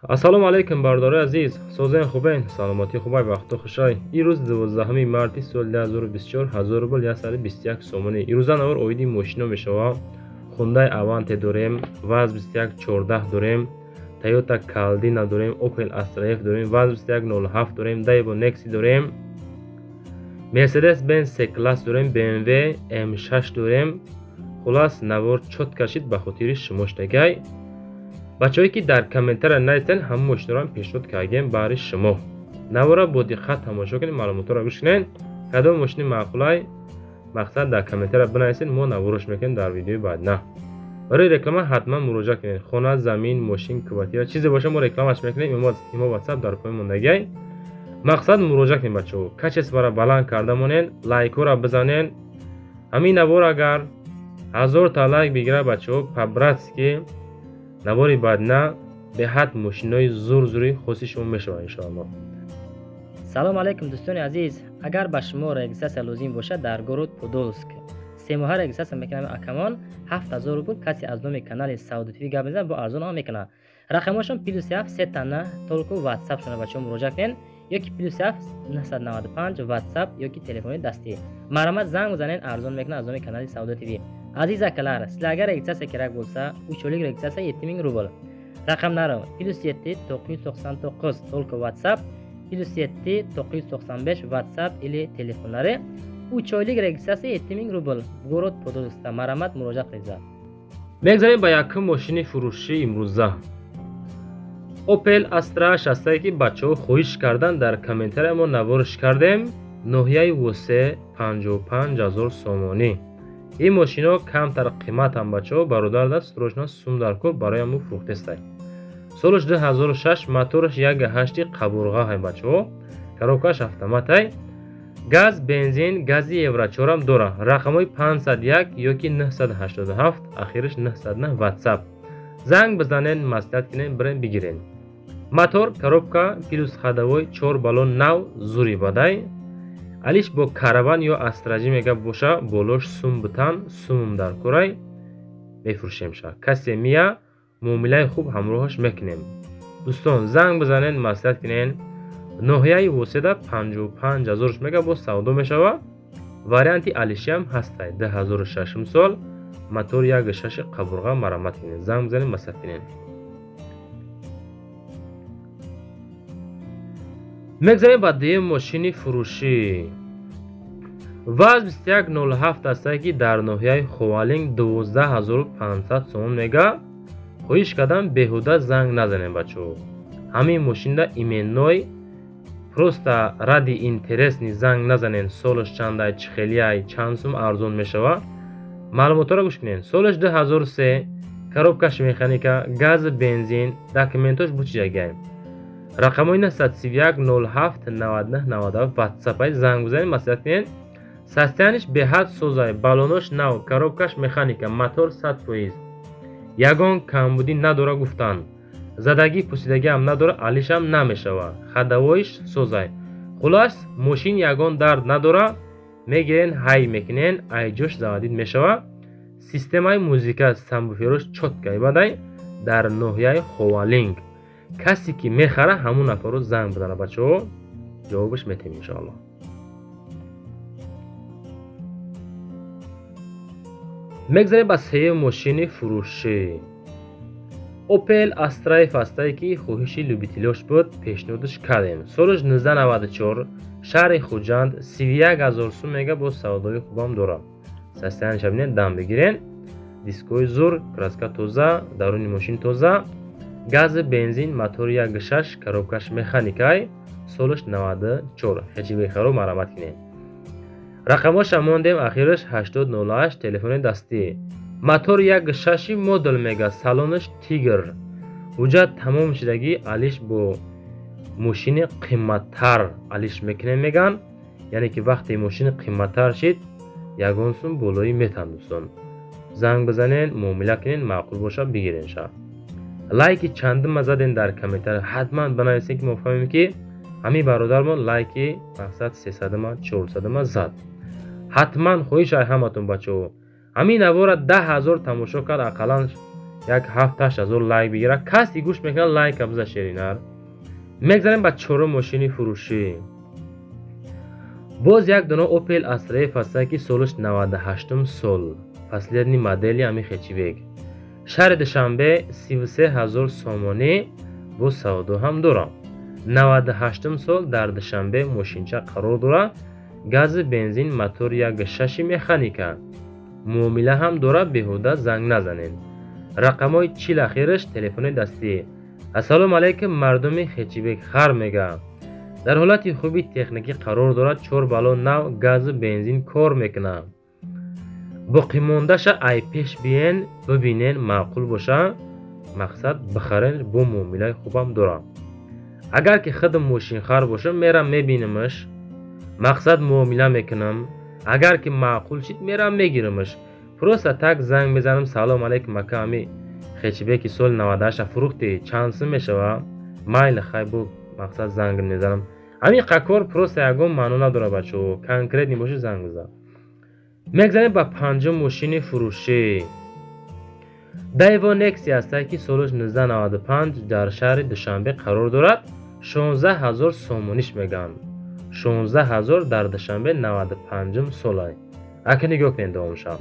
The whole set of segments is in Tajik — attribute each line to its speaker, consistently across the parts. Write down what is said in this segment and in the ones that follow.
Speaker 1: Ассалому алайкум бародарои азиз, созен хубен, саломатӣ хубай, вақту хушай. Ирӯз 12 марти соли 2024, 1000 рубл 121 сомонӣ. Ирӯза навор оиди мошино мешава. Хундай Аванте дорем, ВАЗ 2114 дорем, Toyota Caldina дорем, Opel Astra F дорем, ВАЗ 2107 дорем, Daewoo Nexi дорем, Mercedes-Benz C-Class дорем, BMW M6 дорем. Хулас навор чот кашид ба хотири шумо штагай. Бачаҳое ки дар комментария нависен, ҳамон мошиноро пешниҳод кардем баҳри шумо. Навора бо диққат тамошо кунед, маълумотҳоро гӯш кунед. Кадом мошини маъқулай, мақсад дар комментария бинависед, мо наворош мекунем дар видеои баъд. На барои реклама ҳатман муроҷиат кунед. Хона, замин, мошин, квартира, чизе боша мо рекламаш мекунем. Имо WhatsApp дар поён мондагиай. Мақсад муроҷиат кунед бачаҳо. Качествора баланд карда монед, лайкҳоро бизанед. Ҳамин навор агар 1000 та лайк бигирад бачаҳо, по-братски навори баъдна беҳад мошинои зур-зури хоси шумо мешавад иншоаллоҳ.
Speaker 2: Салом алайкум дӯстони азиз. Агар ба шумо регистратсия лозим бошад дар город Подолск се моҳа регистратсия мекунам акамон 7000 рубл. Касе аз номи канали Савдо ТВ гап мезанад, бо арзон ҳам мекунад. Рақамҳошон +7 сетана толку WhatsApp шона бачаҳо муроҷиат кунед, ёки +7 995 WhatsApp ёки телефони дастӣ. Марҳамат занг бизанед, арзон мекунад аз номи канали Савдо ТВ. Aziz akalar, sizlarga registratsiya kerak bo'lsa, 3 oylik registratsiya 7000 rubl. Raqamlari +7 999 только WhatsApp, +7 995 WhatsApp или telefonlari. 3 oylik registratsiya 7000 rubl. Город Podolskda marhamat murojaat qilinglar.
Speaker 1: Мегзарем ба якум мошини фурӯши имрӯза. Opel Astra 63 ки бачаҳо хоҳиш кардан дар комментария мо навориш кардем. Ноҳияи Восе 55000 сомонӣ. Ин мошино камтар қиматам бачаҳо, бародар даст срочно сум дар кор барои мо фурӯхтестай. Солаш 2006, мотораш 1.8 қабурғаҳай бачаҳо, коробкаш автоматай, газ, бензин, гази Евро 4 дора. Рақамҳои 501 ёки 987, ахираш 909 WhatsApp. Занг бизанед, маслиҳат кунед, бирен бигирен. Мотор, коробка, плюс ходовой, 4 баллон нав, зури бадай. Алиш бо караван ё астражи мега боша, болош сум бутан, сумум дар корай мефурӯшем ша. Касе мия муомилаи хуб ҳамроҳаш мекунем. Дӯстон, занг бизанед, маслиҳат кунед. Ноҳияи Воседа 55000 мега бо савдо мешава. Варианти алишиам ҳастай. 2006 сол, мотор 1.6 қабурға марамат кунед. Занг бизанед, маслиҳат кунед. Мегзарем ба дуюм мошини фурӯшӣ. ВАЗ 2107 астае ки дар ноҳияи Ховалинг 12500 сомон мега. Хоҳиш кардам беҳуда занг назанем бачаҳо. Ҳамин мошинда именной просто ради интересни занг назанен. Солаш чандай, чӣ хелиай, чанд сум арзон мешава. Маълумотҳоро гӯш кунед. Солаш 2003, коробкаш механика, газ, бензин, документош бу чиҷагай. Рақамҳои 931 07 99 97 WhatsApp-ай занг бизанед, маслиҳат кунед. Состояниш беҳад созай, баллонош нав, коробкаш механика, мотор 100%. Ягон камбудӣ надора гуфтанд. Задагӣ пусидагиам надора, алишам намешава. Ходовоиш созай. Хулас мошин ягон дард надора, мегирен, ҳай мекунен, айҷош заводид мешава. Системаи музика самбуферош чоткай бадай дар ноҳияи Ховалинг. Касе ки мехара ҳамун нафарро занг бизана бачаҳо, ҷавобаш метем иншоаллоҳ. Мегзарем ба сеюм мошини фурӯшӣ. Opel Astra F астае ки хоҳиши любителёш буд, пешниҳодаш кардем. Солаш 1994, шаҳри Хуҷанд, 31000 сум мега, бо савдои хубам дорад. Состоянияша бинед, дам бигирен. Дискои зур, краска тоза, даруни мошин тоза, газ, бензин, мотори 1.6, коробкаш механикай, солаш 94. Ҳеҷ бехаро марамат кунед. Рақамҳоша мондем, ахираш 8008, телефони дастӣ. Мотор 1.6 модул мега, салонаш Тигр. Ҳуҷҷат тамом шудагӣ, алиш бо мошини қиматтар алиш мекунем меган. Яъне ки вақте мошини қиматтар шид, ягон сум болои метан дӯстон. Занг бизанед, муомила кунед, маъқул боша бигирен ша. Лайки чандима заден дар комментария ҳатман бинависед ки мо фаҳмем ки ҳамин бародармон лайки мақсад 300-ма 400-ма зад. Ҳатман хоҳиш ай ҳаматон бачаҳо. Ҳамин навора 10000 тамошо кард, ақаллан Як 7-8 ҳазор лайк бигира. Каси гӯш мекунад лайка биза шеринар. Мегзарем ба чорум мошини фурӯшӣ. Боз як дона Opel Astra F ҳаста, ки солаш 98 сол, последний модели ҳами хэтчбек. Шаҳри Душанбе 33 ҳазор сомонӣ бо савдо ҳам дорам. 98 сол дар Душанбе мошинча қарор дорад. Гази бензин, мотор 1.6 механика. Муомила ҳам дорад, беҳуда занг назанед. Рақамҳои 40 ахираш телефони дастӣ. Ассалому алайкум, мардуми хэтчбек хар мега. Дар ҳолати хуби техникӣ қарор дорад, 4 бало нав, газу бензин кор мекунад. Боқимондаша ай пеш биен, бибинен, маъқул боша, мақсад бихарен, бо муомилаи хубам дорам. Агар ки худам мошинхар бошам, мерам мебинамаш, мақсад муомила мекунам. Агар ки маъқул шид, мерам мегирамаш. Просто так занг мезанам, салом алайкум ака, ами хэтчбеки соли 98 фурӯхтӣ, чанд сум мешава? Майли хай бу мақсад занг мезанам. Ҳамин қакор просто ягон маъно надорад бачаҳо, конкретный боши занг бизан. Мегзарем ба панҷум мошини фурӯшӣ. Daewoo Nexia ҳаста, ки солаш 1995 дар шаҳри Душанбе қарор дорад. 16 ҳазор сомониш мегӯянд. 16 ҳазор дар Душанбе 95 солай. Ака нигоҳ кунед давомша.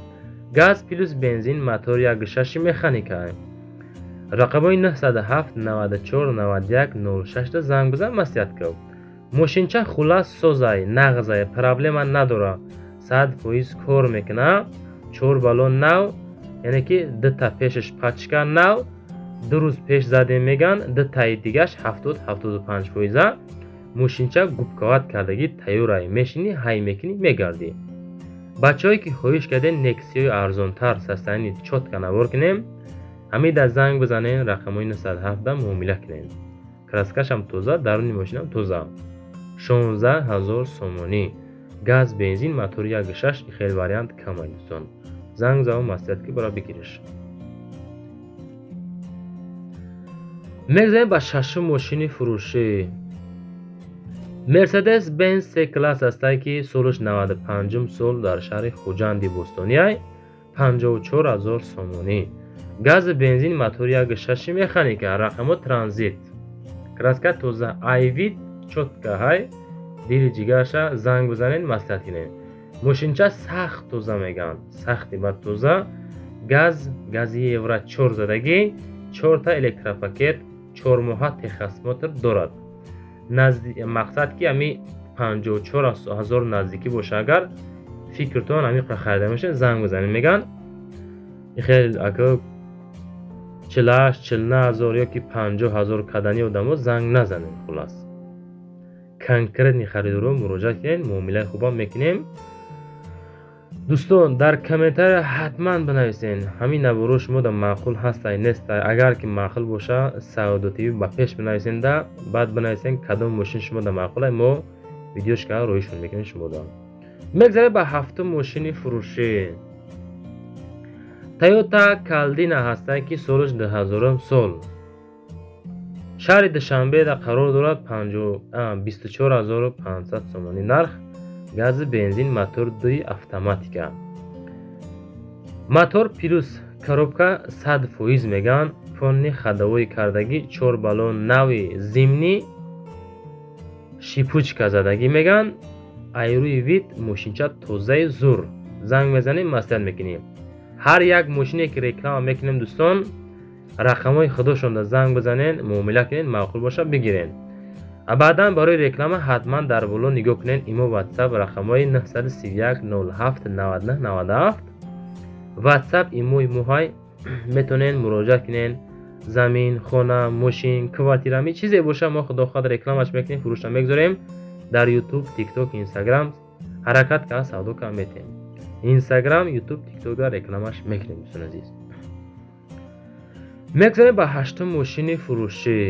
Speaker 1: Газ плюс бензин, мотор 1.6 механика. Рақамҳои 907 94 91 06 занг бизан, маслиҳат кун. Мошинча хулас созай, нағзай, проблема надора. 100% кор мекуна. 4 бало нав, яъне ки дута пешаш пачка нав, 2 рӯз пеш задем меган, дутаи дигаш 70-75%. Мошинча губкават кардагӣ тайёрай, мешинӣ, ҳай мекунӣ, мегардӣ. Бачаҳое ки хоҳиш кардем Нексияи арзонтар состояние чётко навор кунем, ҳамида занг бизанен, рақамҳои 907 муомила кунем. Краскашам тоза, даруни мошинам тоза. 16 ҳазор сомонӣ. Газ, бензин, мотор 1.6, хел вариант камай дӯстон. Занг зав, маслиҳат ки бара бигириш. Мегзарем ба шашум мошини фурӯшӣ. Mercedes Benz C-класс ҳаста, ки солаш 95 сол дар шаҳри Хуҷанди Бӯстониай, 54 ҳазор сомонӣ. Гази бензин, мотор 1.6 механика, рақамҳо транзит. Краска тоза, айвид чётко ҳай, дили ҷигарша занг бизанед, маслиҳат кунед. Мошинча сахт тоза мегӯянд, сахти бад тоза. Газ, гази евро 4 задагӣ, 4та электропакет, 4 моҳа техосмотр дорад. Мақсад ки ами 54 ҳазор наздикӣ боша, агар фикртон ами харида мешавад, занг бизанед мегӯянд. Хел ака 48, 49 ҳазор ёки 50 ҳазор кардани одамо занг назанед. Хулас конкретный харидоро муроҷиат кунед, муомилаи хубам мекунем. Дӯстон, дар комментария ҳатман бинависен ҳамин наворо шумо да маъқул ҳастай нестай. Агар ки маъқул боша, Савдо ТВ ба пеш бинависенда, баъд бинависен кадом мошин шумо да маъқулай, мо видеошка роишон мекунем шумо да. Мегзарем ба ҳафтум мошини фурӯшӣ. Toyota Caldina ҳастай, ки солаш 2000 сол. Шаҳри Душанбеда қарор дорад, 24500 сомонӣ нарх. Гази бензин, мотор 2 автоматика. Мотор плюс коробка 100% мегӯянд. Фонни ходовой кардагӣ, 4 баллон нави зимний, шипучка задагӣ мегӯянд. Айрӯи вид мошинча тозаи зур. Занг мезанем, маслиҳат мекунем. Ҳар як мошине ки реклама мекунем дӯстон, рақамҳои худошонда занг бизанен, муомила кунед, маъқул боша бигирен. Баъдан барои реклама ҳатман дар боло нигоҳ кунед, имо WhatsApp рақамҳои 931 07 99 97 WhatsApp имои моҳай, метавонед муроҷиат кунед. Замин, хона, мошин, квартира, ми чизе боша, мо худо хоҳад рекламаш мекунем, фурӯшта мегузорем дар YouTube, TikTok, Instagram. Ҳаракат кара савдо кара метем. Instagram, YouTube, TikTok рекламаш мекунем дӯстони азиз. Мегузарем ба ҳаштум мошини фурӯшӣ.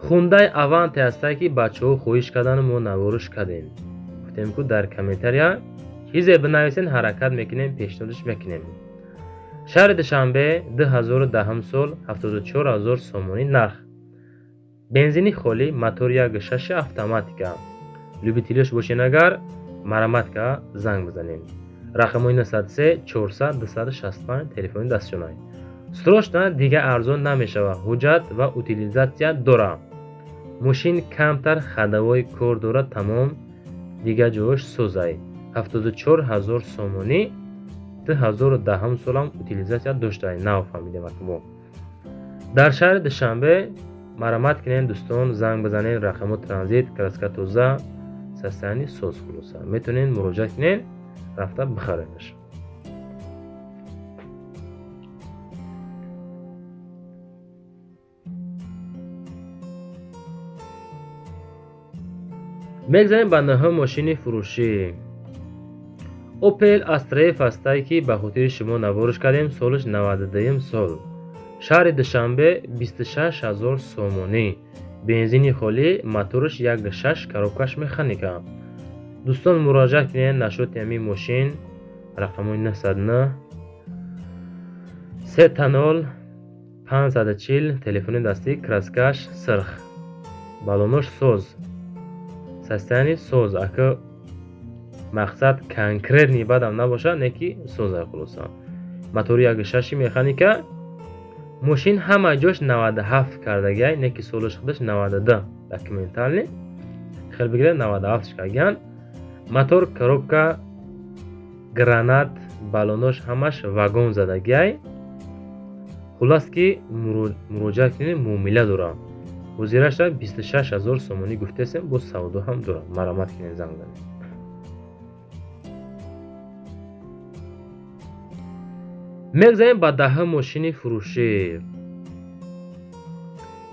Speaker 1: Hyundai Avante ҳаста, ки бачаҳо хоҳиш кардану мо навориш кардем. Гуфтем ку дар комментария чизе бинависен, ҳаракат мекунем, пешниҳодш мекунем. Шаҳри Душанбе 2010 сол, 74 ҳазор сомонӣ нарх. Бензини холӣ, мотор 1.6 автоматика. Любителёш бошен агар, мараматка занг бизанем. Рақамҳои 903 400 265 телефони дастшонай. Срочно дига арзон намешавад. Ҳуҷҷат ва утилизатсия дорад. Мошин камтар ходовой кор дорад, тамом, дига ҷош созай. 74 000 сомонӣ, 2010 солам утилизатсия доштай. Нав фаҳмидем мо. Дар шаҳри Душанбе марамат кунед дӯстон, занг бизанед, рақамо транзит, краска тоза, состояние соз хулоса. Метавонед муроҷиат кунед, рафта бихаредаш. Мегзарем ба нӯҳум мошини фурӯшӣ. Opel Astra F ҳастае ки ба хотири шумо навориш кардем, солаш 92 сол. Шаҳри Душанбе 26 000 сомонӣ. Бензини холӣ, мотораш 1.6, коробкаш механика. Дӯстон муроҷиат кунед нашоти ҳамин мошин, рақамҳои 909 300 540, телефони дастӣ, краскаш сирх, балонош соз, состояние соз. Ака мақсад конкретни бадам набошад, не ки созай хулоса. Мотори 1.6 механика. Мошин ҳама ҷош 97 кардагиай, не ки солаш худаш 92 документални. Хел бигиред 97 кардагиан. Мотор, коробка, гранат, балонош ҳамаш вагон задагиай. Хулас ки муроҷиат кунед, муомила дорад. Ҳозираша 26 000 сомонӣ гуфтесем, боз савдо ҳам дорад. Марамат кунед, занг занед. Мегзарем ба даҳум мошини фурӯшӣ.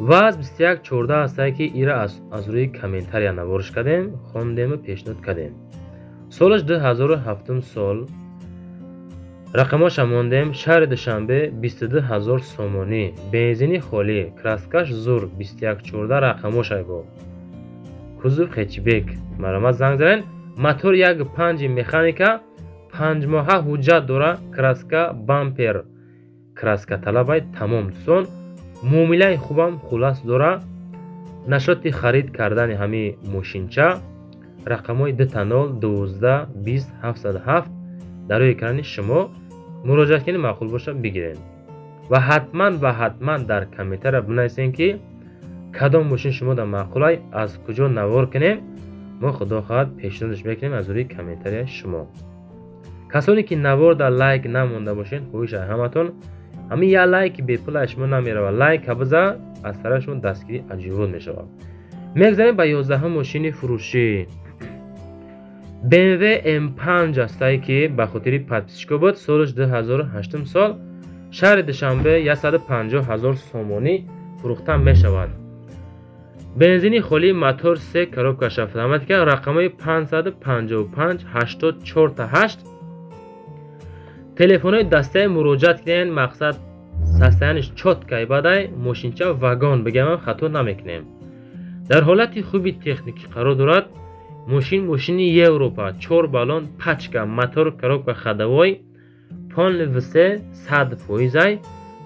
Speaker 1: ВАЗ 2114 ҳастае ки ира аз рӯи комментария навориш кардем, хондему пешниҳод кардем. Солаш 2007 сол. Рақамоша мондем. Шаҳри Душанбе 22 000 сомонӣ. Бензини холӣ, краскаш зур, 2114 рақамоша бо. Кузов хэтчбек. Марамат занг занед. Мотор 1.5 механика, 5 моҳа ҳуҷҷат дора, краска, бампер, краска талабай, тамом дӯстон. Муомилаи хубам хулас дора. Нашоти харид кардани ҳамин мошинча рақамҳои 20 12 20 707 дар рӯи экрани шумо муроҷиат кунед, маъқул бошад бигиред. Ва ҳатман дар комментария бинависед ки кадом мошин шумо дар маъқулай, аз куҷо навор кунем, мо худо хоҳад пешниҳодаш мекунем аз рӯи комментарияи шумо. Касоне ки навор дар лайк намонда бошед, хоҳиш аз ҳаматон ҳамин як лайки бепул аз шумо намеравад. Лайк биза, аз тарафи шумо дастгирӣ аҷибот мешавад. Мегзарем ба 11 мошини фурӯшӣ. BMW M5 ҳастае ки ба хотири подписчико буд, солаш 2008 сол, шаҳри Душанбе 150 000 сомонӣ фурӯхта мешавад. Бензини холӣ, мотор 3, коробка автоматика, рақамҳои 555 84 8. Телефонҳои дастаи муроҷиат кунед, мақсад состояниш чёткай бадай, мошинча вагон бигамам хато намекунем. Дар ҳолати хуби техникӣ қарор дорад. Мошин мошини Европа, 4 баллон, пачка, мотор, коробка ходовой, полный все 100%,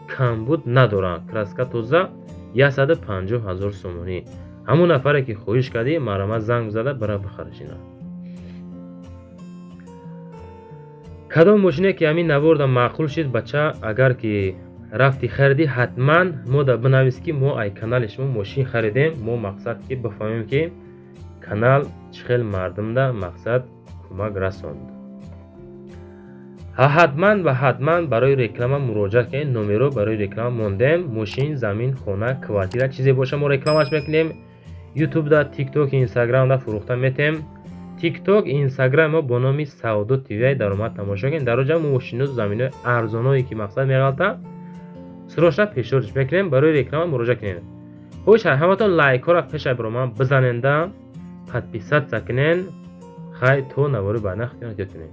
Speaker 1: камбуд надорад. Краска тоза, 150 000 сомонӣ. Ҳамон нафаре ки хоҳиш кардӣ, марамат занг зада бара бихарашина. Кадом мошине ки ҳамин наворда маъқул шид, бача, агар ки рафти харидӣ, ҳатман мо да бинавис ки мо ай канали шумо мошин харидем. Мо мақсад ки бифаҳмем ки канал чӣ хел мардумда мақсад кӯмак расонд. Ҳатман ва ҳатман барои реклама муроҷиат кунед. Номеро барои реклама мондем. Мошин, замин, хона, квартира, чизе боша мо рекламаш мекунем. Ютубда, Тикток, Инстаграмда фурӯхта метем. Тикток, Инстаграм мо бо номи Савдо ТВ даромад тамошо кунед. Дар оҷа мо мошину заминои арзоное ки мақсад меғалта, срочно пешниҳодш мекунем. Барои реклама муроҷиат кунед. Хоҳиш ҳаматон лайкҳоро пеша бироман бизаненда, подписаться кунед. Хай то навори баъдан худтон эҳтиёт кунед.